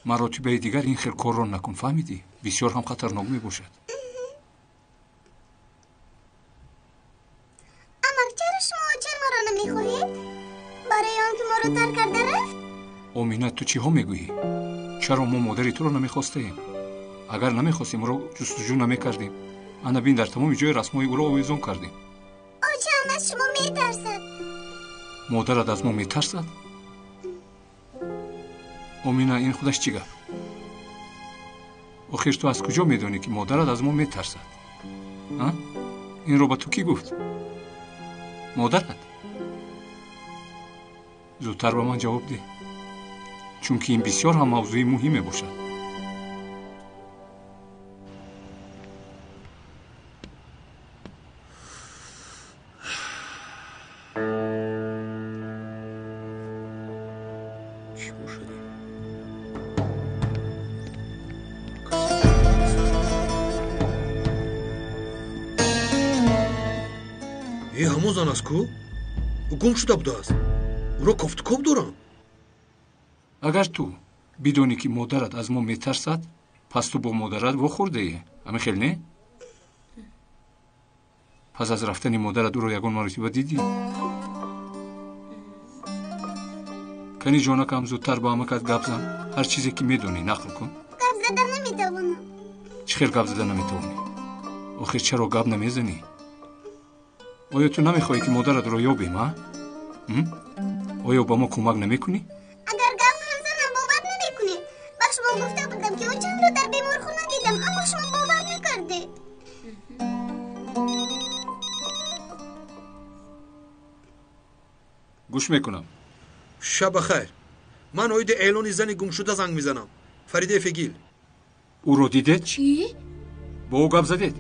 Маротибаи дигар ин хел корро накун, фаҳмидӣ? Бисёр ҳам хатарнок мебошад. Амак, чаро шумо очаи маро намехоҳед? Барои он ки моро тарк карда рафт? Омина, ту чиҳо мегӯӣ? Чаро мо модари туро намехостаем? Агар намехостем, ӯро ҷустуҷӯ намекардем. Ана бин, дар тамоми ҷои расмҳои ӯро овезон кардем. Очаам аз шумо метарсад. Модарат аз мо метарсад? Омина, ин худаш чӣ гап? Охир ту аз куҷо медонӣ, ки модарат аз мо метарсад? Инро ба ту кӣ гуфт? Модарат? Зудтар ба ман ҷавоб деҳ, чунки ин бисёр ҳам мавзӯи муҳим мебошад. Ҳамон зан аст ку? Ӯ гум шуда будааст. Ӯро кофтукоб дорам. Агар ту бидонӣ, ки модарат аз мо метарсад, пас ту бо модарат вохӯрдаӣ, ҳамин хел не? Пас аз рафтани модарат ӯро ягон маротиба дидӣ? Кани ҷонакам, зудтар ба амакат гап зан. Ҳар чизе ки медонӣ нақл кун. Гап зада наметавонам. Чӣ хел гап зада наметавонӣ? Охир чаро гап намезанӣ? Оё ту намехоҳӣ, ки модаратро ёбем, а? Оё ба мо кӯмак намекунӣ? Агар гап ҳам занам, бовар намекунед. Ба шумо гуфта будам, ки очамро дар беморхона дидам, аммо шумо бовар накардед. Гӯш мекунам. Шаб бахайр. Ман оиди эълони зани гумшуда занг мезанам. Фаридаи Фегил. Ӯро дидед? Чӣ? Бо ӯ гап задед?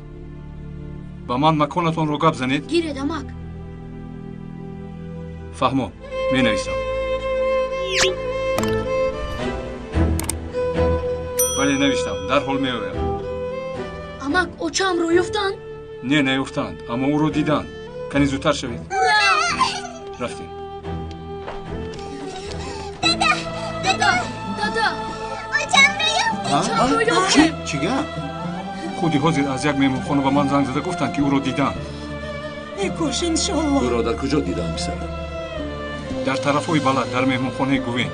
Ба ман маконатонро гап занед. Гиред, амак. Фаҳмо, менависам. Бале, навиштам, дарҳол меоям. Амак, очаамро ёфтанд? Не, наёфтанд, аммо ӯро диданд. Кани зудтар шавед. Рафтем. Дада, дада, дада, очаамро ёфтем. Очаамро ёфтем. Чӣ гап? Худи ҳозир аз як меҳмонхона ба ман занг зада гуфтанд, ки ӯро диданд. Э кош, иншоаллоҳ. Ӯро дар куҷо диданд, писарам? Дар тарафҳои Балад, дар меҳмонхонаи Гувен.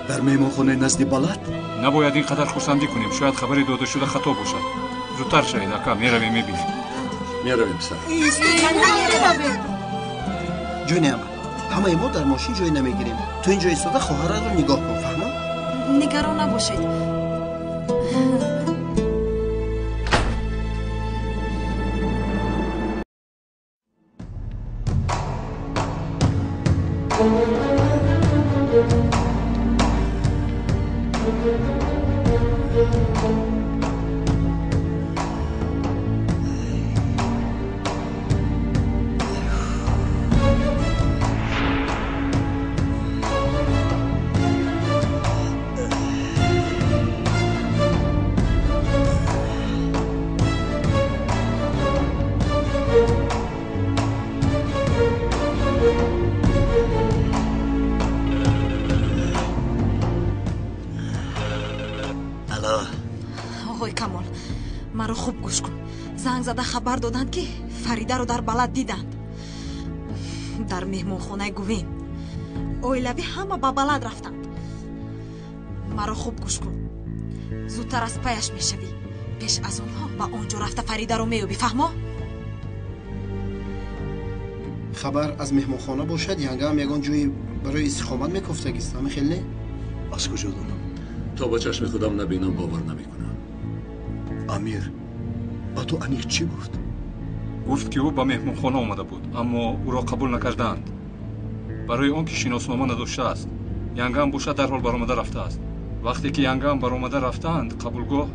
Дар меҳмонхонаи назди Балад? Набояд ин қадар хурсандӣ кунем, шояд хабари додашуда хато бошад. Зудтар шавед, ака, меравем, мебинем. Меравем, писарам. Ҷони амак, ҳамаи мо дар мошин ҷой намегирем. Ту ин ҷо истода хоҳараро нигоҳ кун, фаҳмо? Нигарон набошед. Маро хуб гӯш кун. Занг зада хабар доданд, ки Фаридаро дар Балад диданд, дар меҳмонхонаи Гувен. Оилавӣ ҳама ба Балад рафтанд. Маро хуб гӯш кун, зудтар аз паяш мешавӣ. Пеш аз онҳо ба он ҷо рафта Фаридаро меёбӣ, фаҳмо? Хабар аз меҳмонхона бошад, янгаам ягон ҷои барои истиқомат мекофтагист, ҳамин хел не? Аз куҷо донам? То ба чашми худам набинам, бовар намекунам. Амир ба ту аниқ чӣ гуфт? Гуфт, ки ӯ ба меҳмонхона омада буд, аммо ӯро қабул накардаанд, барои он ки шиноснома надоштааст. Янгам бошад, дарҳол баромада рафтааст. Вақте ки янгам баромада рафтаанд, қабулгоҳ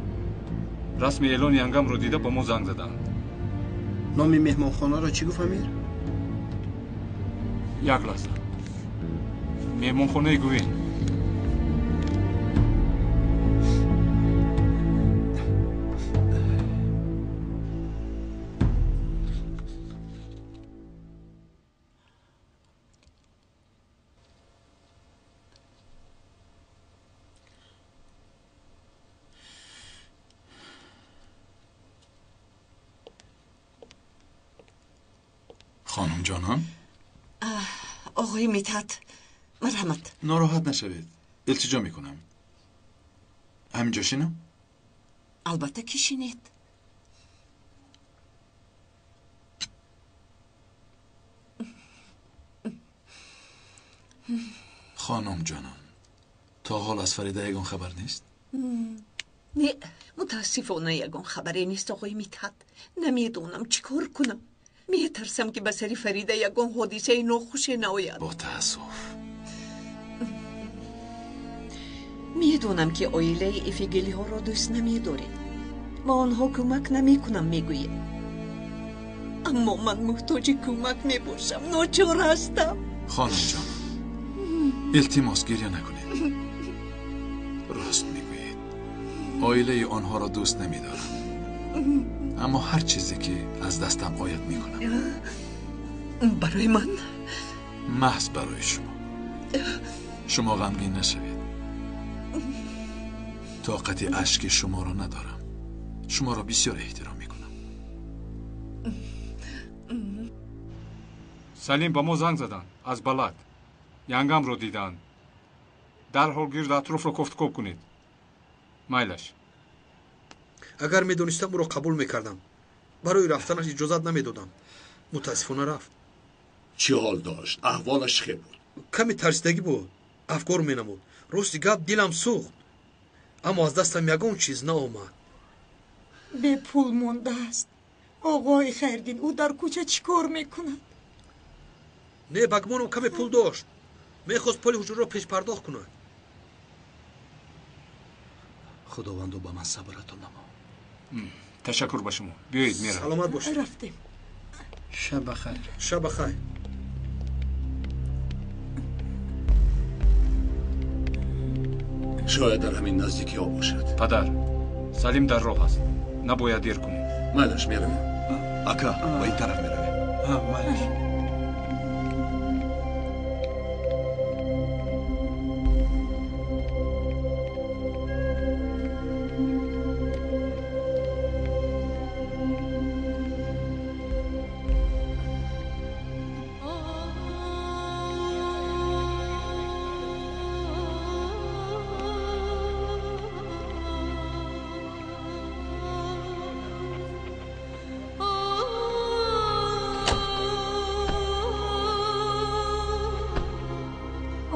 расми эълони янгамро дида ба мо занг заданд. Номи меҳмонхонаро чӣ гуфт, Амир? Як лаҳза. Меҳмонхонаи Гувен. Хонум ҷонон, оғои Митҳат, марҳамат. Нороҳат нашавед, илтиҷо мекунам. Ҳаминҷо шинам? Албатта ки шинед. Хонум ҷонон, то ҳол аз Фарида ягон хабар нест? Не, мутаассифона ягон хабаре нест, оғои Митҳат. Намедонам чӣ кор кунам. Метарсам ки ба сари Фарида ягон ҳодисаи нохуше наояд. Бо таассуф. Медонам ки оилаи Эфигелиҳоро дӯст намедоред ва онҳо кӯмак намекунам мегӯед. Аммо ман муҳтоҷи кӯмак мебошам, ночор ҳастам. Хонум ҷонон, илтимос гиря накунед. Рост мегӯед, оилаи онҳоро дӯст намедорам, аммо ҳар чизе ки аз дастам ояд мекунам. Барои ман? Маҳз барои шумо. Шумо ғамгин нашавед. Тоқати ашки шуморо надорам. Шуморо бисёр эҳтиром мекунам. Салим ба мо занг заданд аз балад. Янгамро диданд. Дарҳол гирду атрофро кофтукоб кунед. Майлаш. Агар медонистам ӯро қабул мекардам. Барои рафтанаш иҷозат намедодам. Мутаассифона рафт. Чӣ ҳол дошт? Аҳволаш чӣ буд? Каме тарсидагӣ буд, афкор менамуд. Рости гап дилам сӯхт, аммо аз дастам ягон чиз наомад. Бепул мондааст. Оғои Хайрдин, ӯ дар кӯча чӣ кор мекунад? Не, ба гумонам каме пул дошт. Мехост пули ҳуҷраро пешпардохт кунад. Худовандо ба ман сабр ато намо. Ташаккур ба шумо. Биёед, меравем. Саломат бошед. Рафтем. Шаб бахайр. Шаб бахайр. Шояд дар ҳамин наздикиҳо бошад. Падар, Салим дар роҳ аст. Набояд дер кунем. Майлаш, меравем. Ака, ба ин тараф меравем. Майлаш.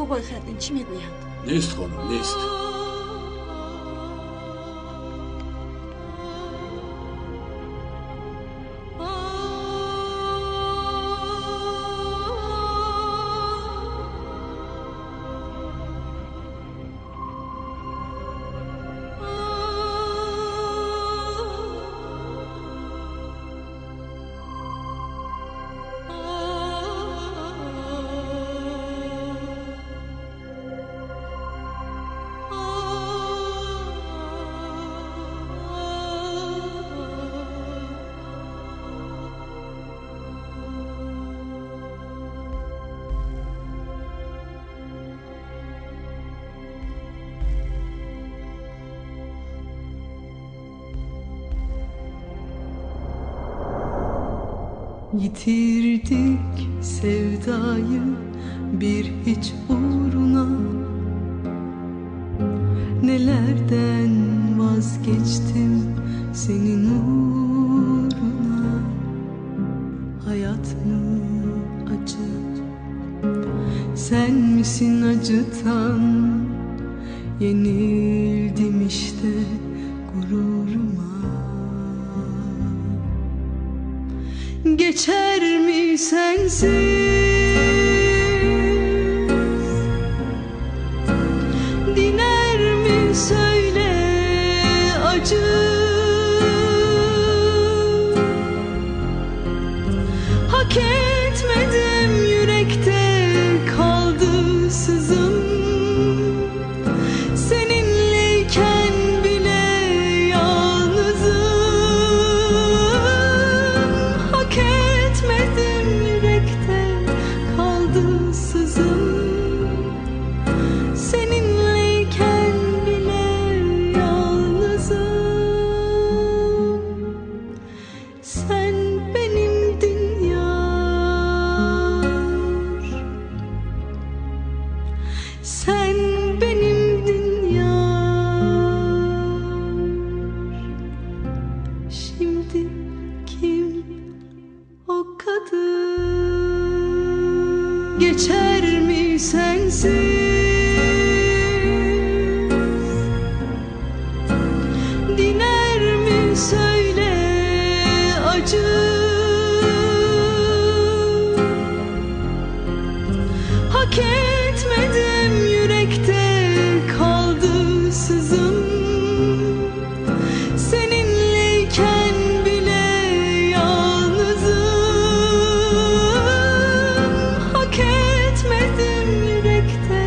Оғои Хайрдин, чӣ мегӯянд? Нест, хонум, нест. Yitirdik sevdayı bir hiç uğruna. Nelerden vazgeçtim senin uğruna. Hayat mı acı, sen misin acıtan? Yenildim işte gururuma. Geçer mi sensiz? Diner mi söyle acı? Hak etmedim, yürekte kaldı sızım. Seninleyken bile yalnızım. Hak etmedim, yürekte Sen benimdin yar. Şimdi kim o kadın? Geçer mi sensiz? Diner mi söyle acı? Hak etmedim, yürekte kaldı sızım. Seninleyken bile yalnızım. Hak etmedim, yürekte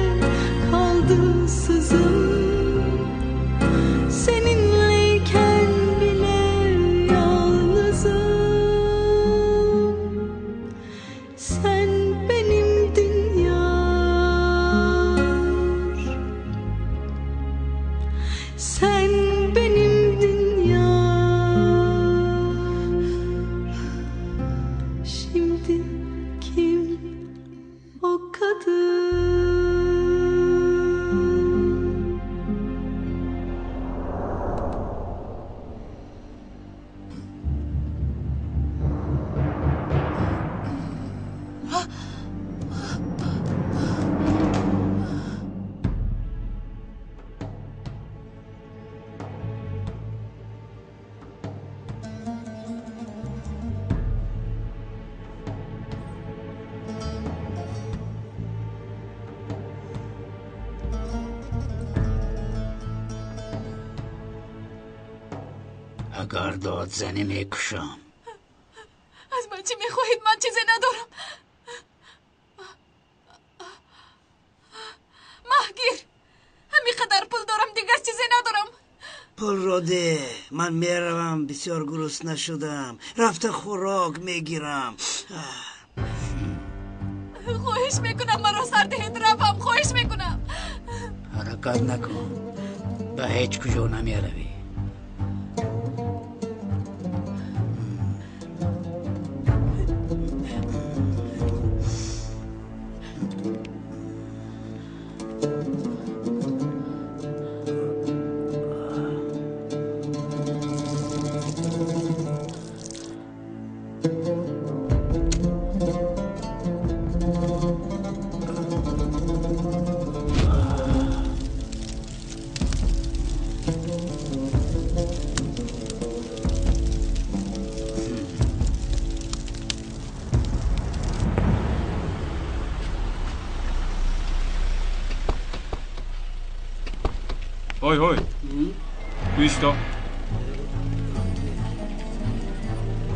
kaldı sızım. Seninleyken bile yalnızım. Sen benimdin yar. Sen benimdin yar. Şimdi kim o kadın? Агар дод занӣ мекушам. Аз ман чӣ мехоҳед? Ман чизе надорам. Маҳгир, ҳамин қадар пул дорам, дигар чизе надорам. Пулро деҳ, ман меравам, бисёр гурусна шудам. Рафта хӯрок мегирам. Хоҳиш мекунам, маро сар диҳед, равам, хоҳиш мекунам. Ҳаракат накун, ба ҳеҷ куҷо намеравӣ. Ҳой, ҳой, бисто.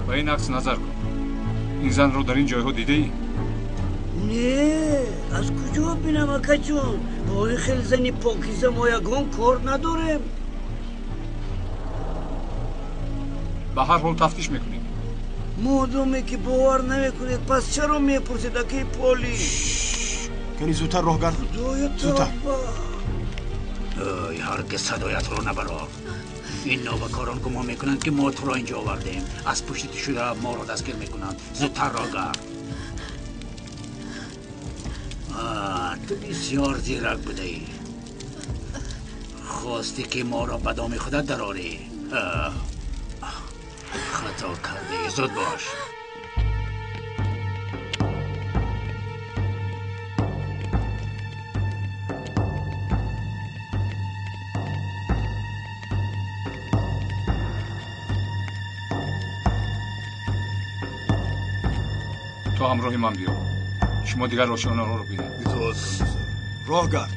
Ба ин акс назар кун. Ин занро дар ин ҷойҳо дидаӣ? Не, аз куҷо бинам, акаҷон? Бо ин хел зани покиза мо ягон кор надорем. Ба ҳар ҳол тафтиш мекунем. Модоме ки бовар намекунед, пас чаро мепурсед, акаи Поли? Кани зудтар роҳ гард. Худоё, зудтар. тавба! Ой, ҳаргиз садоятро набарор. Ин нобакорон гумон мекунанд, ки мо туро инҷо овардем. Аз пушти ту шуда моро дастгир мекунанд. Зудтар роҳ гард. Ту бисёр зирак будаӣ. Хостӣ, ки моро ба доми худат дарорӣ. Хато кардӣ. Зуд бош. То ҳамроҳи ман биё. Шумо дигар ошёнаҳоро бинед. Итоат кун, роҳ гард.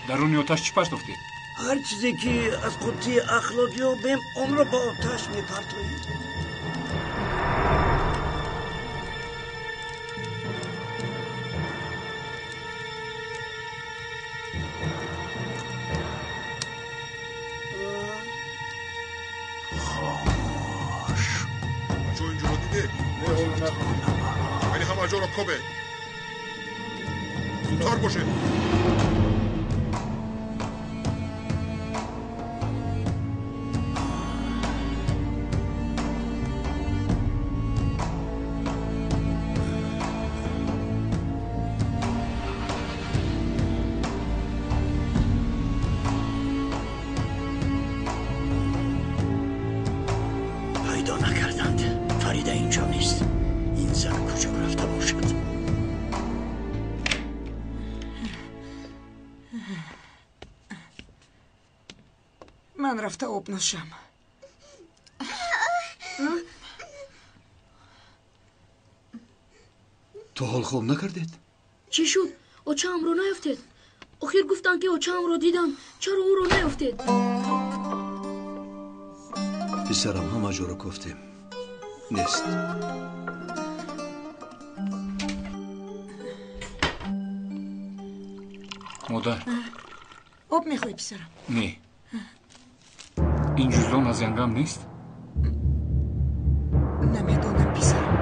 Даруни оташ чӣ партофтед? Ҳар чизе ки аз қуттии ахлот ёбем, онро ба оташ мепартоем. Хомӯш. Ҷо инҷоро дидед? Не, ҳоло надидем. Вале ҳама ҷоро кобед. Зудтар бошед. Куҷо рафта бошад? Ман рафта об нӯшам. То ҳол хоб накардед? Чӣ шуд? Очаамро наёфтед? Охир гуфтанд, ки очаамро диданд. Чаро ӯро наёфтед? Писарам, ҳама ҷоро кофтем. Нест. Модар. Об мехоҳӣ, писарам? Не. Ин ҷуздон аз янгам нест? Намедонам, писарам.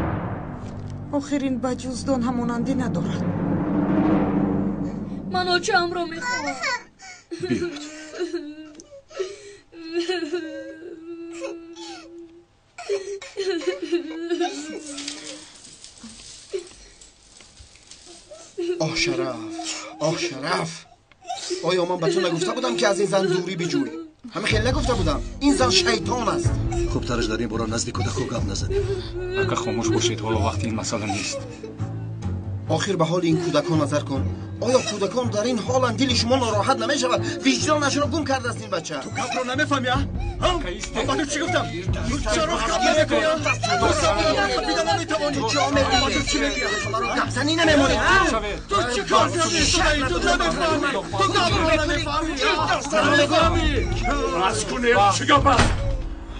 Охир ин ба ҷуздон ҳамонандӣ надорад. Ман очаамро мехоҳам. Биёед. Оҳ шараф, оҳ шараф. Оё ман ба ту нагуфта будам, ки аз ин зан дурӣ биҷӯй? Ҳама хеле нагуфта будам. Ин зан шайтон аст. Хубтараш дар ин бора назди кӯдакҳо гап назанем. Ака, хомӯш бошед, ҳоло вақти ин масъала нест. Охир ба ҳоли ин кӯдакон назар кун. Оё кӯдакон дар ин ҳоланд? Дили шумо нороҳат намешавад? Виҷдонашро гум кардааст ин бача. Ту гапро намефаҳми, а? Ман ба ту чӣ гуфтам? Ту чаро гап намекунӣ? Ту забонро қапида наметавонӣ. Ман ба ту чӣ мегӯям? Маро гапзанӣ намемонӣ. Ту чӣ кор кардӣ? Ту намефаҳмӣ. Ту гапро намефаҳмӣ. Намефаҳмӣ. Бас кунед, чӣ гап аст?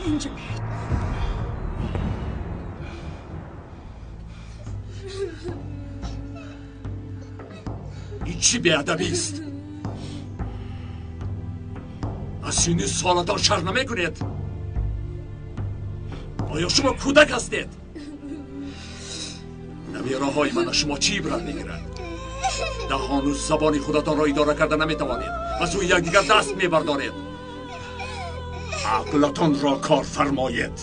Инҷо биёед. Ин чӣ беадабист? Аз синни солатон шарм намекунед? Оё шумо кӯдак ҳастед? Набераҳои ман аз шумо чӣ ибрат мегирад? Даҳону забони худатонро идора карда наметавонед ва сӯи якдигар даст мебардоред. Ақлатонро кор фармоед.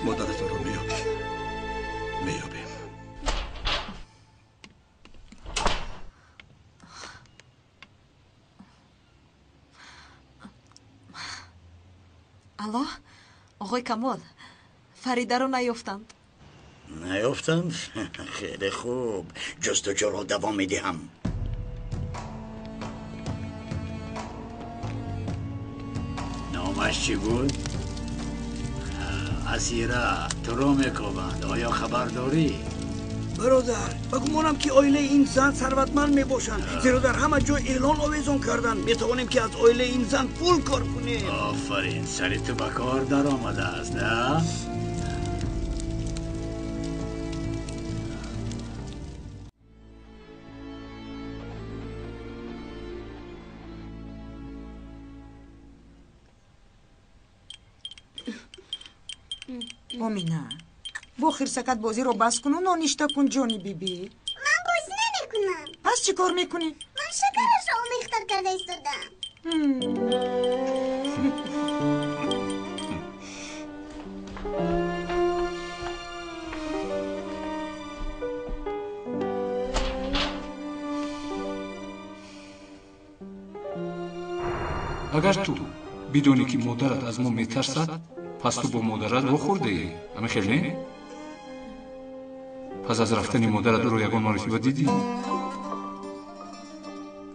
Модаратонро меёбем. Меёбем. Алло, оғои Камол, Фаридаро наёфтанд. Наёфтанд? Хеле хуб. Ҷустуҷӯро давом медиҳам. Номаш чӣ буд? Асира, туро мекобанд. Оё хабар дорӣ? Бародар, ба гумонам, ки оилаи ин зан сарватманд мебошанд, зеро дар ҳама ҷой эълон овезон карданд. Метавонем, ки аз оилаи ин зан пул кор кунем. Офарин, сари ту ба кор даромадааст, на? Омина, бо хирсакат бозиро бас куну ноништа кун, ҷони бибӣ. Ман бозӣ намекунам. Пас чӣ кор мекунӣ? Ман шакарашро омехтар карда истодам. Агар ту бидонӣ, ки модарат аз мо метарсад, пас ту бо модарат вохӯрдаӣ, ҳамин хел не? Пас аз рафтани модарат ӯро ягон маротиба дидӣ?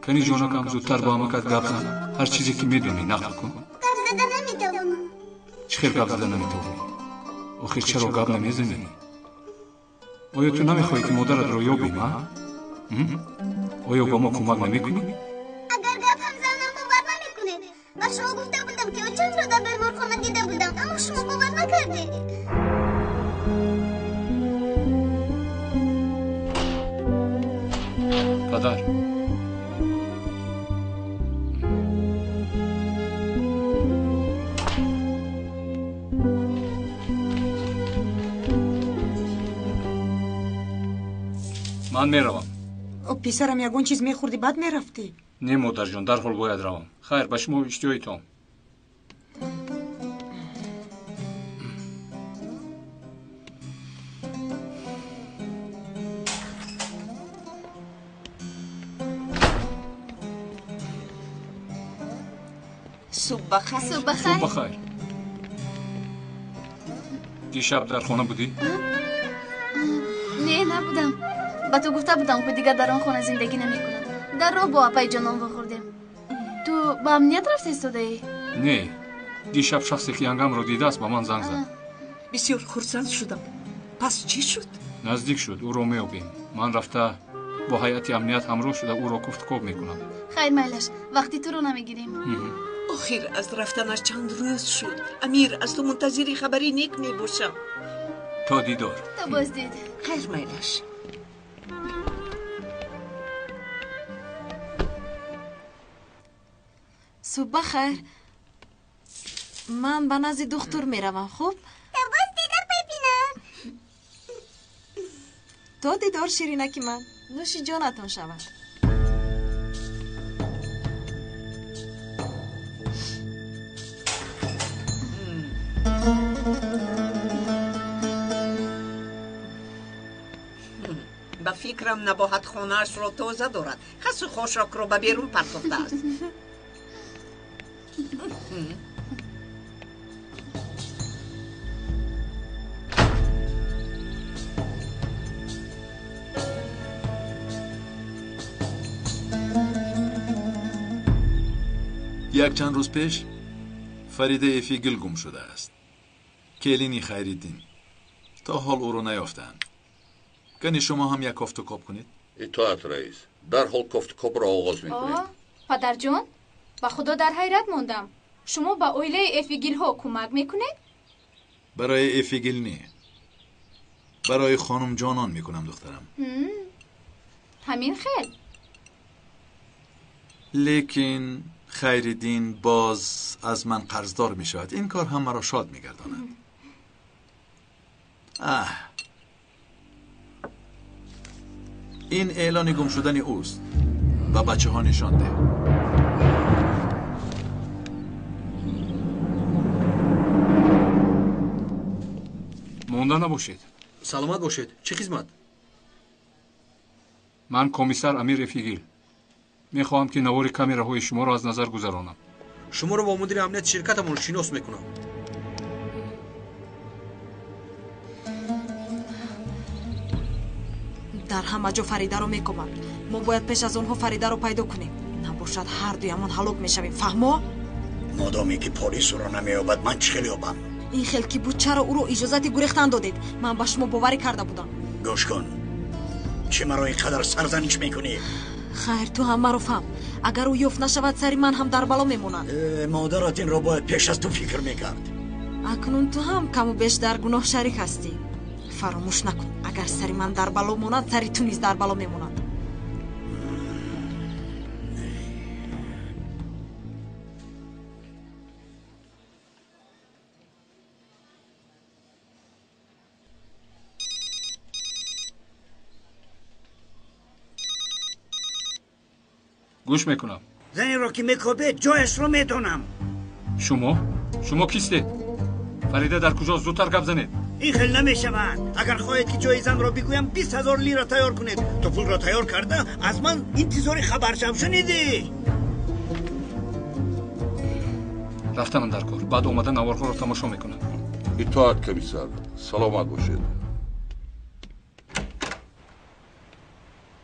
Кани, ҷонакам, зудтар бо амакат гап зан. Ҳар чизе ки медонӣ, нақл кун. Гап зада наметавонам. Чӣ хел гап зада наметавонӣ? Охир чаро гап намезанӣ? Оё ту намехоҳӣ, ки модаратро ёбем, а? Оё ба мо кӯмак намекунӣ? Агар гап ҳам занам, бовар намекунед. Ба шумо гуфта будам, ки очамро дар беморхона дида будам, аммо шумо бовар накардед. Падар, ман меравам. Писарам, ягон чиз мехӯрдӣ, баъд мерафтӣ? Не, модарҷон, дарҳол бояд равам. Хайр, ба шумо иштиҳои том. Субҳ бахайр. Субҳ бахайр. Субҳ бахайр. Дишаб дар хона будӣ? Не, набудам. Ба ту гуфта будам, ки дигар дар он хона зиндагӣ намекунам. Дар роҳ бо апаи ҷонон вохӯрдем. Ту ба амният рафта истодаӣ? Не, дишаб шахсе ки янгамро дидааст, ба ман занг зад. Бисёр хурсанд шудам. Пас чӣ шуд? Наздик шуд, ӯро меёбем. Ман рафта бо ҳайати амният ҳамроҳ шуда ӯро куфтукоб мекунам. Хайр, майлаш, вақти туро намегирем. Охир аз рафтанаш чанд рӯз шуд. Амир, аз ту мунтазири хабари нек мебошам. То дидор. То боздид. Хайр, майлаш. Субҳ бахайр. Ман ба назди духтур меравам, хуб? То боздид, апаи Пина. То дидор, ширинаки ман. Нӯши ҷонатон шавад. Ба фикрам, набоҳат хонаашро тоза дорад. Хасу хошокро ба берун партофтааст. Як чанд рӯз пеш Фарида Эфигил гум шудааст. Келини Хайриддин. То ҳол ӯро наёфтаанд. Кани шумо ҳам як кофтукоб кунед? Итоат, раис. Дарҳол кофтукобро оғоз мекунем. Падарҷон, ба худо дар ҳайрат мондам. Шумо ба оилаи Эфигилҳо кӯмак мекунед? Барои Эфигил не. Барои хонум ҷонон мекунам, духтарам. Ҳамин хел. Лекин Хайриддин боз аз ман қарздор мешавад. Ин кор ҳам маро шод мегардонад. Аҳ, ин эълони гум шудани ӯст. Ба бачаҳо нишон деҳ. Монда набошед. Саломат бошед. Чӣ хизмат? Ман комиссар Амир Эфигил. Мехоҳам, ки навори камераҳои шуморо аз назар гузаронам. Шуморо бо мудири амнияти ширкатамон шинос мекунам. Дар ҳама ҷо Фаридаро мекобанд. Мо бояд пеш аз онҳо Фаридаро пайдо кунем. Набошад, ҳар дуямон ҳалок мешавем. Фаҳмо? Модоме ки полис ӯро намеёбад, ман чӣ хел ёбам? Ин хел ки буд, чаро ӯро иҷозати гурехтан додед? Ман ба шумо боварӣ карда будам. Гӯш кун, чӣ маро ин қадар сарзаниш мекунӣ? Хайр, ту ҳам маро фаҳм. Агар ӯ ёфт нашавад, сари ман ҳам дар бало мемонад. Модарат инро бояд пеш аз ту фикр мекард. Акнун ту ҳам каму беш дар гуноҳ шарик ҳастӣ. Фаромӯш накун, агар сари ман дар бало монад, сари ту низ дар бало мемонад. Гӯш мекунам. Занеро ки мекобед, ҷояшро медонам. Шумо? Шумо кистед? Фарида дар куҷост? Зудтар гап занед. Ин хел намешавад. Агар хоҳед, ки ҷои занро бигӯям, 20 000 лира тайёр кунед. Ту пулро тайёр карда, аз ман интизори хабар шав. Шунидӣ? Рафтанам дар кор. Баъд омада наворҳоро тамошо мекунам. Итоат, комиссар. Саломат бошед.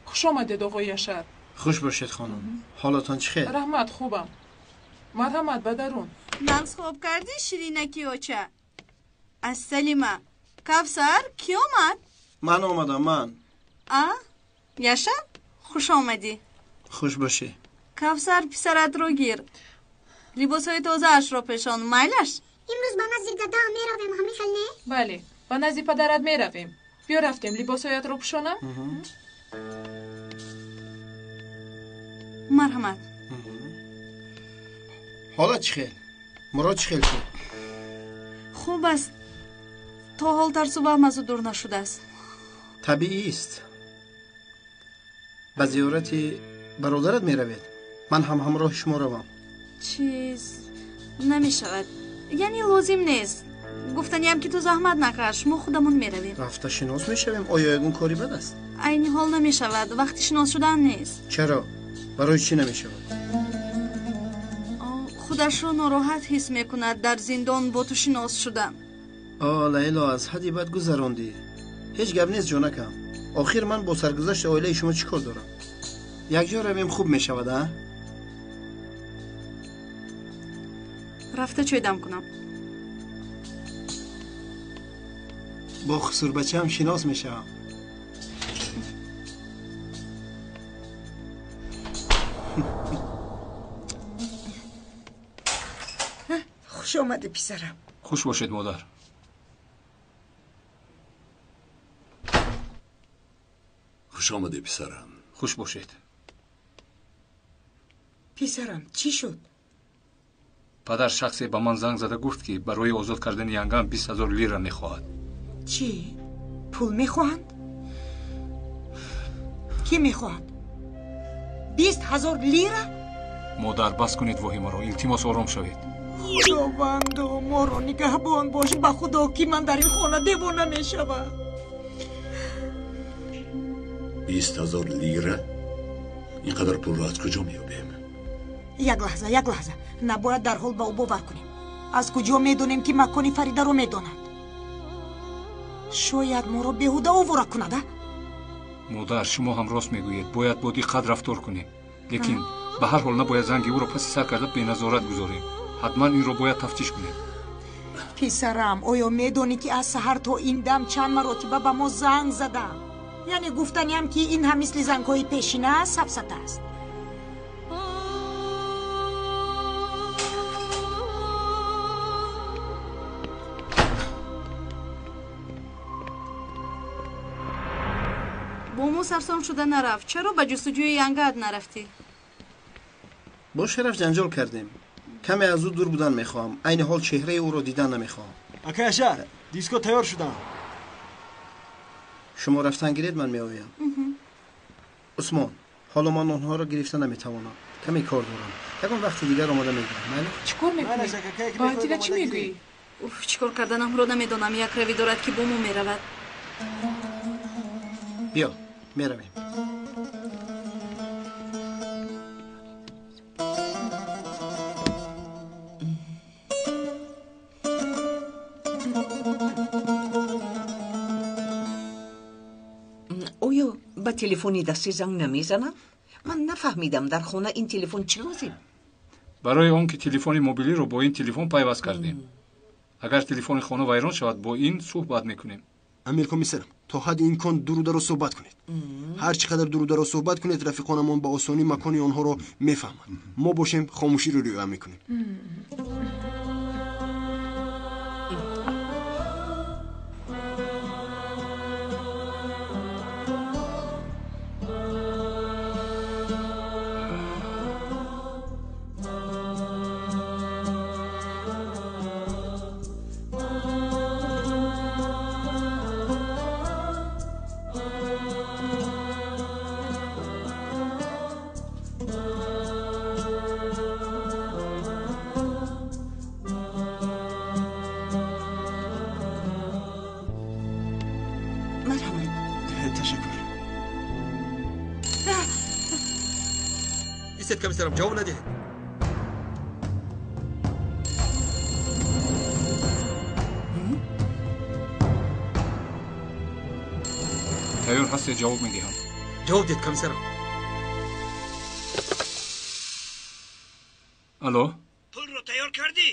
Хуш омадед, оғои Яшар. Хуш бошед, хонум. Ҳолатон чӣ хел? Раҳмат, хубам. Марҳамат, ба дарун. Нағз хоб кардӣ, ширинаки оча? Аз Салима. Кавсар, кӣ омад? Ман омадам, ман. А, Яшар, хуш омадӣ. Хуш бошӣ. Кавсар, писаратро гир. Либосҳои тозаашро пешон, майлаш? Имрӯз ба назди дадаам меравем, ҳамин хел не? Бале, ба назди падарат меравем. Биё, рафтем, либосҳоятро пӯшонам. Марҳамат. Ҳолат чӣ хел? Мурод чӣ хел шуд? Хуб аст. То ҳол тарсу ваҳм аз ӯ дур нашудааст. Табиист. Ба зиёрати бародарат меравед? Ман ҳам ҳамроҳи шумо равам. Чиз намешавад. Яъне лозим нест. Гуфтаниям ки ту заҳмат накаш, мо худамон меравем. Рафта шинос мешавем. Оё ягон кори бад аст? Айни ҳол намешавад. Вақти шинос шудан нест. Чаро? Барои чӣ намешавад? Худашро нороҳат ҳис мекунад дар зиндон бо ту шинос шудан. О, Лайло, аз ҳадди бад гузарондӣ. Ҳеҷ гап нест, ҷонакам. Охир ман бо саргузашти оилаи шумо чӣ кор дорам? Якҷо равем хуб мешавад, а? Рафта чой дам кунам. Бо хусурбачаам шинос мешавам. Хуш омадӣ, писарам. Хуш бошед, модар. Хуш омадӣ, писарам. Хуш бошед. Писарам, чӣ шуд? Падар, шахсе ба ман занг зада гуфт, ки барои озод кардани янгам 20 000 лира мехоҳад. Чӣ? Пул мехоҳанд? Кӣ мехоҳад? 20 000 лира? Модар, бас кунед воҳимаро, илтимос ором шавед. Худовандо, моро нигаҳбон бош. Ба худо ки ман дар ин хона девона мешавам. 20 000 лира? Ин қадар пулро аз куҷо меёбем? Як лаҳза, як лаҳза. Набояд дарҳол ба ӯ бовар кунем. Аз куҷо медонем, ки макони Фаридаро медонад? Шояд моро беҳуда овора кунад, а? Модар, шумо ҳам рост мегӯед. Бояд бо диққат рафтор кунем. Лекин ба ҳар ҳол набояд занги ӯро паси сар карда беназорат гузорем. Ҳатман инро бояд тафтиш кунем. Писарам, оё медонӣ, ки аз саҳар то ин дам чанд маротиба ба мо занг задам? Яъне гуфтаниам, ки ин ҳам мисли зангҳои пешина сафсата аст. Бо мо сарсон шуда нарафт. Чаро ба ҷустуҷӯи янгаат нарафтӣ? Бо Шараф ҷанҷол кардем. Каме аз ӯ дур будан мехоҳам. Айни ҳол чеҳраи ӯро дидан намехоҳам. Ака Яшар, диско тайёр шудам. Шумо рафтан гиред, ман меоям. Усмон, ҳоло ман онҳоро гирифта наметавонам. Каме кор дорам. Ягон вақти дигар омода мегирам. Майли? Чӣ кор мекунӣ? Ба Атила чӣ мегӯӣ? Уф, чӣ кор карданамро намедонам. Як равӣ дорад, ки бо мо меравад. Биё, меравем. Оё ба телефони дастӣ занг намезанам? Ман нафаҳмидам, дар хона ин телефон чӣ лозим? Барои он ки телефони мобилиро бо ин телефон пайваст кардем. Агар телефони хона вайрон шавад, бо ин суҳбат мекунем. Амир комиссарам, то ҳадди имкон дуру дароз суҳбат кунед. Ҳар чӣ қадар дуру дароз суҳбат кунед, рафиқонамон ба осонӣ макони онҳоро мефаҳманд. Мо бошем, хомӯширо риоя мекунем. Истед, комиссарам, ҷавоб надиҳед. Тайёр ҳастед, ҷавоб медиҳам. Ҷавоб диҳед, комиссарам. Алло, Пулро тайёр кардӣ?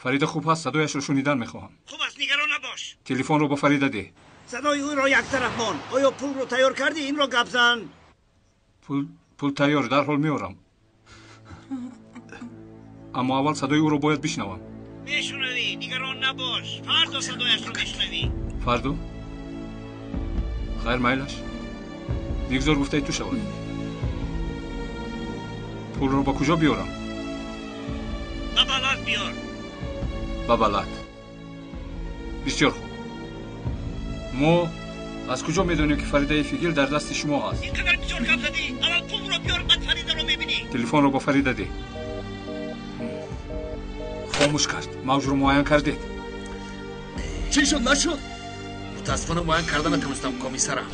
Фарида хуб ҳаст, садояшро шунидан мехоҳам. Хуб аст, нигарон набош. Телефонро ба Фарида деҳ. Садои ӯро яктараф мон. Оё пулро тайёр кардӣ? Инро гап зан. Пул тайёр, дарҳол меорам. Аммо аввал садои ӯро бояд бишнавам. Мешунавӣ, нигарон набош. Фардо садояшро мешунавӣ. Фардо? Хайр, майлаш. Бигзор гуфтаи ту шавад. Пулро ба куҷо биёрам? Ба Балат биёр. Ба Балат. Бисёр хуб. Мо аз куҷо медонем, ки Фаридаи Фигил дар дасти шумо ҳаст? Ин қадар бисёр гап задӣ, аввал пулро биёр, баъд Фаридаро мебинӣ. Телефонро ба Фарида деҳ. Хомӯш кард. Мавҷро муайян кардед? Чӣ шуд, нашуд? Мутаассифона, муайян карда натавонистам, комиссарам.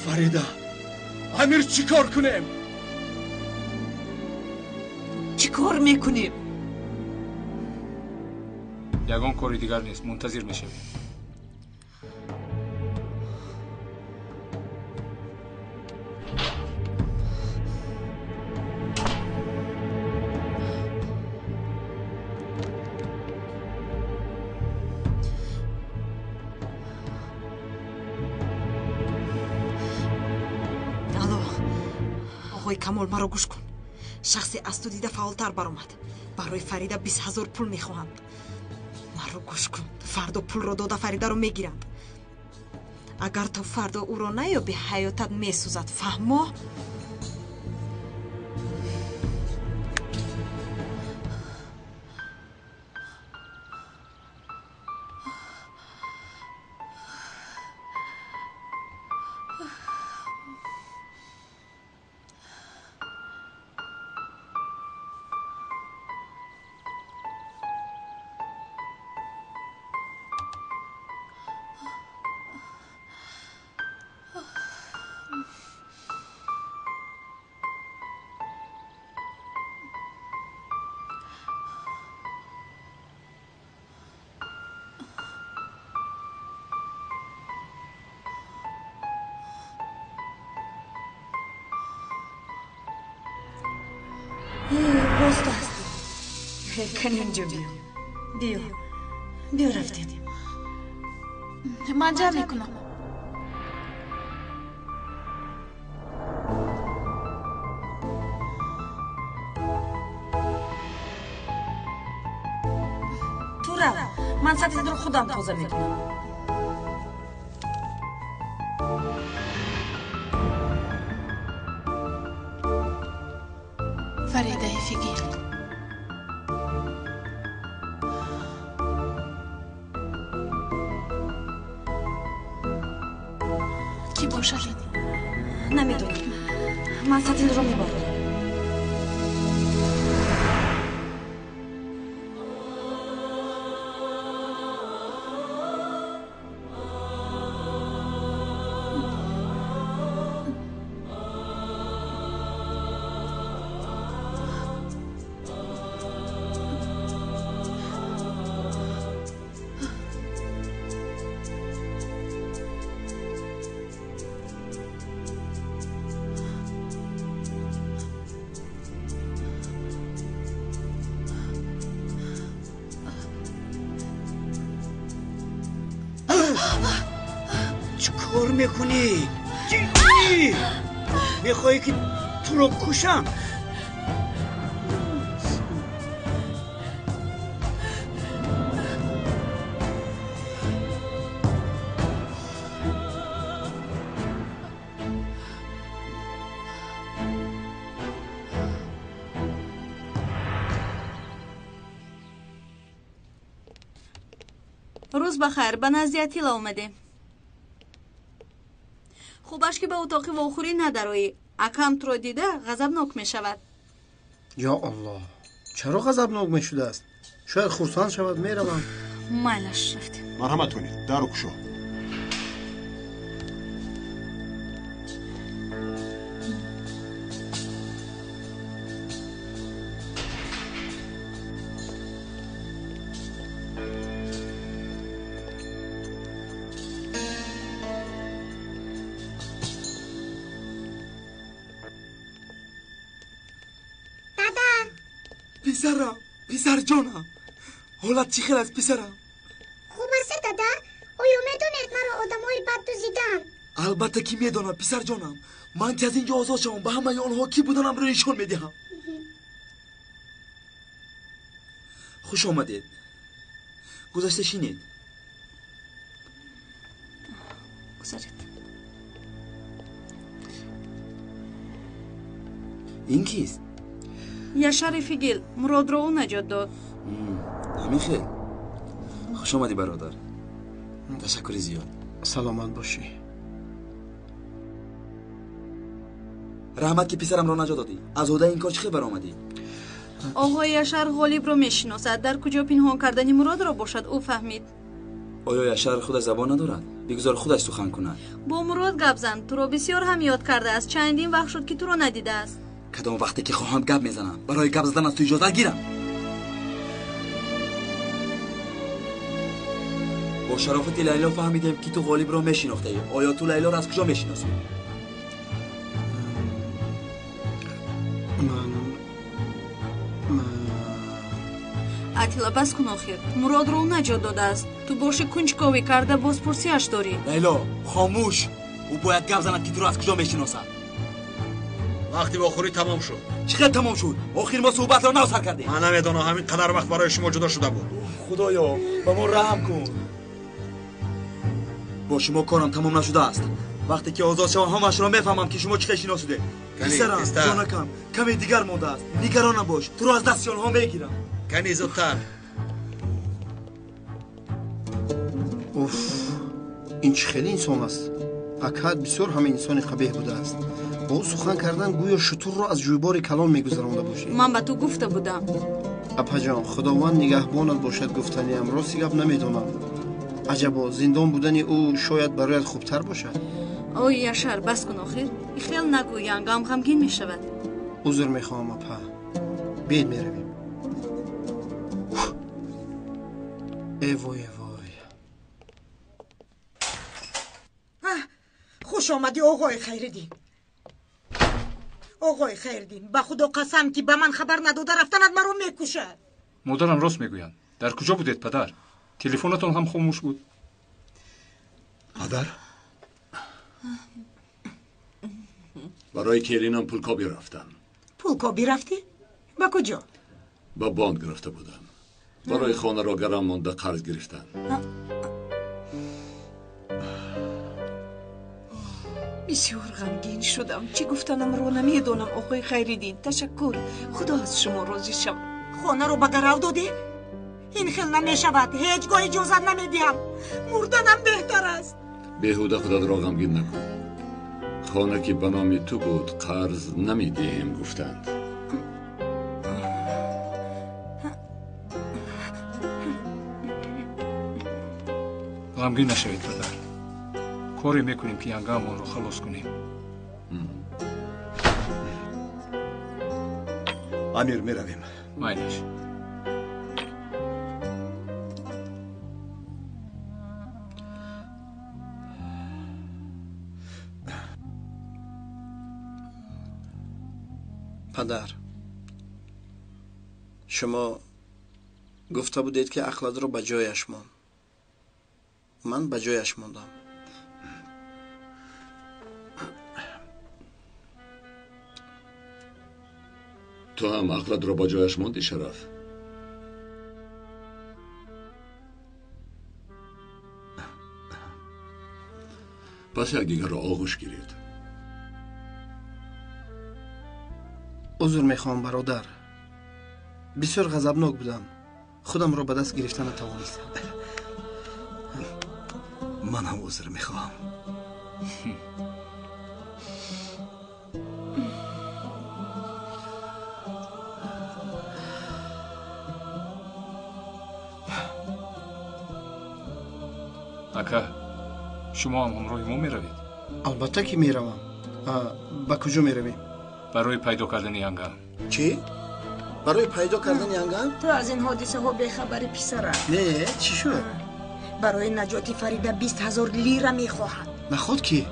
Фарида, Амир, чӣ кор кунем? Чӣ кор мекунем? Ягон кори дигар нест, мунтазир мешавем. Алло, оғои Камол, маро гӯш кун. Шахсе аз ту дида фаъолтар баромад. Барои Фарида 20 000 пул мехоҳанд. Маро гӯш кун, фардо пулро дода, Фаридаро мегиранд. Агар то фардо ӯро наёбӣ, ҳаётат месӯзад, фаҳмо? Боз ту ҳастӣ? Кани инҷо биё, биё, биё, рафтем. Ман ҷамъ мекунам. Ту рав, ман сатилро худам тоза мекунам. Фаридаи Фигил. Кӣ бошад? Намедонам, ман сатилро мебарам. Чӣ кор мекунӣ? Ҷинӣ, мехоҳӣ, ки туро кушам? Рӯз ба хайр, ба назди Атила омадем. Хубаш, ки ба утоқи вохӯрӣ надароӣ. Акам туро дида, ғазабнок мешавад. Ё Аллоҳ, чаро ғазабнок мешудааст? Шояд хурсанд шавад. Меравам. Майлаш, рафтем. Марҳамат кунед, дару кушо. Дада. Писарам, писарҷонам, ҳолат чӣ хел аст, писарам? Хуб аст, дада. Оё медонед, маро одамои бад дузиданд? Албатта, ки медонам, писарҷонам. Ман ки аз ин ҷо озод шавам, ба ҳамаи онҳо кӣ буданамро нишон медиҳам. Хуш омадед, гузашта шинед. Гузаред. Ин кист? Яшар Эфегил Муродро ӯ наҷот дод. Ҳамин хел. Хуш омадӣ, бародар. Ташаккури зиёд. Саломат бошӣ. Раҳмат, ки писарамро наҷот додӣ. Аз ӯҳдаи ин кор чӣ хел баромадӣ? Оғои Яшар Ғолибро мешиносад. Дар куҷо пинҳон кардани Муродро бошад, ӯ фаҳмид. Оё Яшар худаш забон надорад? Бигузор худаш сухан кунад. Бо Мурод гап зан. Туро бисёр ҳам ёд кардааст. Чандин вақт шуд, ки туро надидааст. Кадом вақте ки хоҳам, гап мезанам. Барои гап задан аз ту иҷозат гирам. Бо шарофати Лайло фаҳмидем, ки ту Ғолибро мешинохтаӣ. Оё ту Лайлоро аз куҷо мешиносӣ? Атила, бас кун охир. Муродро ӯ наҷот додааст. Ту боши кунҷковӣ карда бозпурсиаш дорӣ. Лайло, хомӯш. Ӯ бояд гап занад, ки туро аз куҷо мешиносад. Вақти вохӯрӣ тамом шуд. Чӣ хел тамом шуд? Охир мо суҳбатро нав сар кардем. Ман намедонам, ҳамин қадар вақт барои шумо ҷудо шуда буд. Худоё, ба мо раҳм кун. Бо шумо корам тамом нашудааст. Вақте ки озод шавам, ҳамаашро мефаҳмам, ки шумо чӣ хел шинос шудед. Писарам, ҷонакам, каме дигар мондааст. Нигарон набош, туро аз дасти онҳо мегирам. Кани зудтар. Уф, ин чӣ хеле инсон аст? Акад бисёр ҳама инсони қабеҳ будааст. Бо ӯ сухан кардан гӯё шутурро аз ҷӯйбори калон мегузаронда бошӣ. Ман ба ту гуфта будам. Апаҷон, Худованд нигаҳбонат бошад, гуфтаниам. Рости гап намедонам. Аҷабо, зиндон будани ӯ шояд барояд хубтар бошад. Ой, Яшар, бас кун охир. Хел нагӯ, янгам ғамгин мешавад. Узр мехоҳам, апа. Биед, меравем. Э вой, э вой. Хуш омадӣ, оғои Хайриддин. Оғои Хайриддин, ба Худо қасам, ки ба ман хабар надода рафтанат маро мекушад. Модарам рост мегӯянд. Дар куҷо будед, падар? Телефонатон ҳам хомӯш буд. Падар, барои келинам пулкобӣ рафтам. Пулкобӣ рафтӣ? Ба куҷо? Ба бонк рафта будам. Барои хонаро гарам монда қарз гирифтам. Бисёр ғамгин шудам. Чӣ гуфтанамро намедонам, оғои Хайриддин. Ташаккур. Худо аз шумо розӣ шавад. Хонаро ба гарав додӣ? Ин хел намешавад. Ҳеҷ гоҳ иҷозат намедиҳам. Мурданам беҳтар аст. Беҳуда худатро ғамгин накун. Хона ки ба номи ту буд, қарз намедиҳем гуфтанд. Ғамгин нашавед, падар. Коре мекунем, ки янгаамонро халос кунем. Амир, меравем. Майлаш. Падар, шумо гуфта будед, ки ақлатро ба ҷояш мон. Ман ба ҷояш мондам. Ту ҳам ақлатро ба ҷояш мондӣ, Шараф? Пас якдигарро оғӯш гиред. Узр мехоҳам, бародар. Бисёр ғазабнок будам. Худамро ба даст гирифта натавонистам. Ман ҳам узр мехоҳам. Ака, шумо ҳам ҳамроҳи мо меравед? Албатта, ки меравам. Ба куҷо меравем? Барои пайдо кардани янгам. Чӣ? Барои пайдо кардани янгам? Ту аз ин ҳодисаҳо бехабари, писарам. Не, чӣ шуд? Барои наҷоти Фарида 20 000 лира мехоҳад. Наход ки?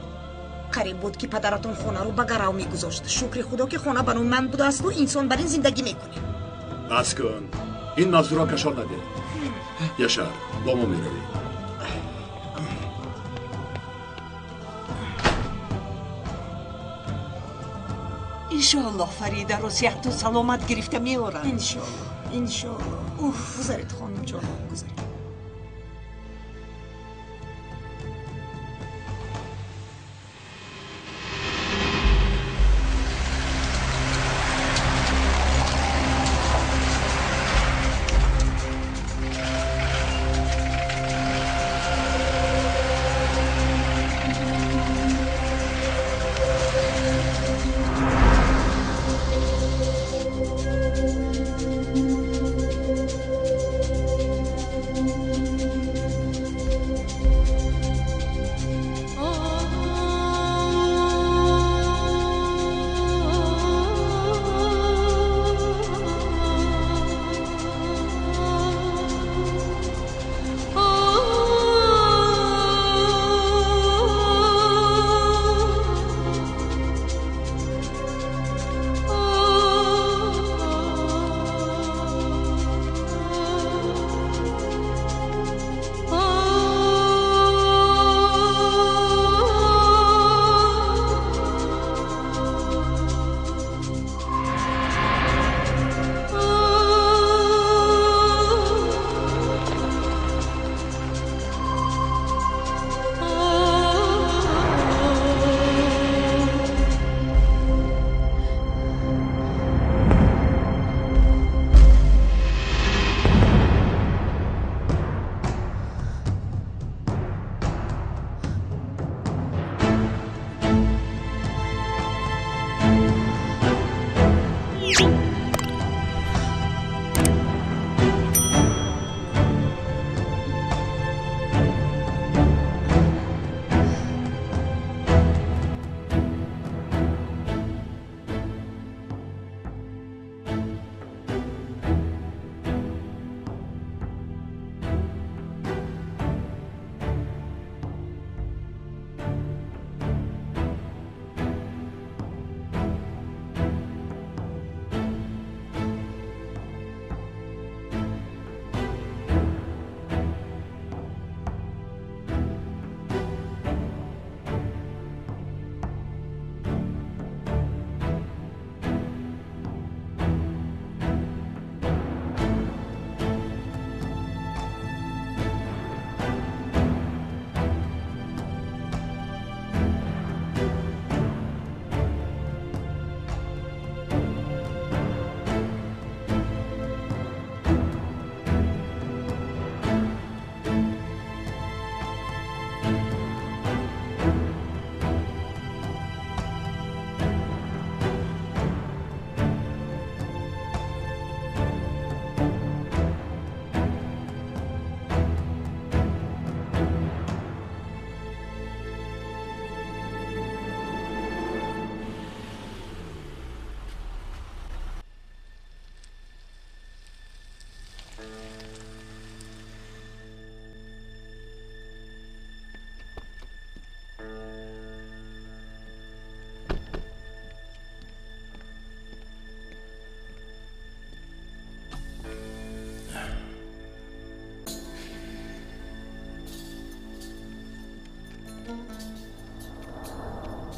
Қариб буд, ки падаратон хонаро ба гарав мегузошт. Шукри Худо, ки хона ба номи ман будаасту инсон бар ин зиндагӣ мекунем. Бас кун, ин мавзӯъро кашол надеҳ. Яшар, бо мо меравӣ. Иншоаллоҳ, Фаридаро сиҳату саломат гирифта меоранд. Иншоаллоҳ, иншоаллоҳ. Уф, гузаред, хонумҷонам, гузаред.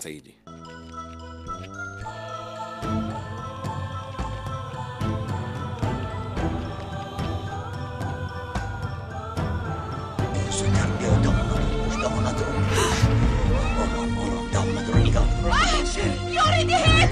Саидӣ. Ёрӣ диҳед!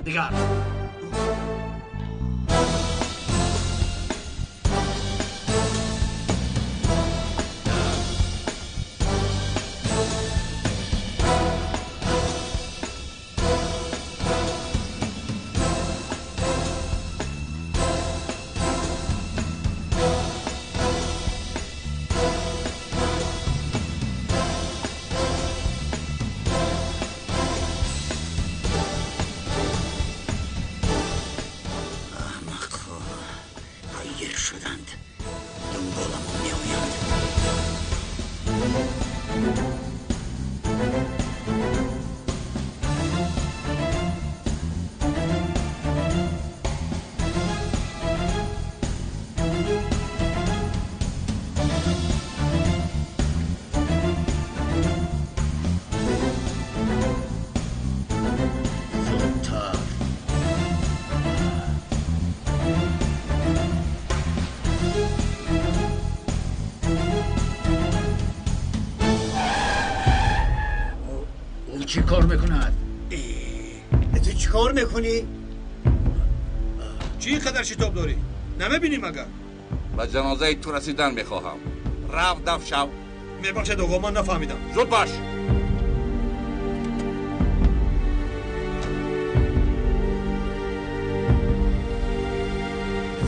Дигар. چی کار میکند؟ تو چی کار میکنی؟ چی قدر شتاب داری؟ نمیبینی مگر؟ به جنازه تو رسیدن میخواهم. رفت دف شو. میبخشید آقا، من نفهمیدم. زود باش.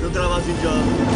زود رو از اینجا.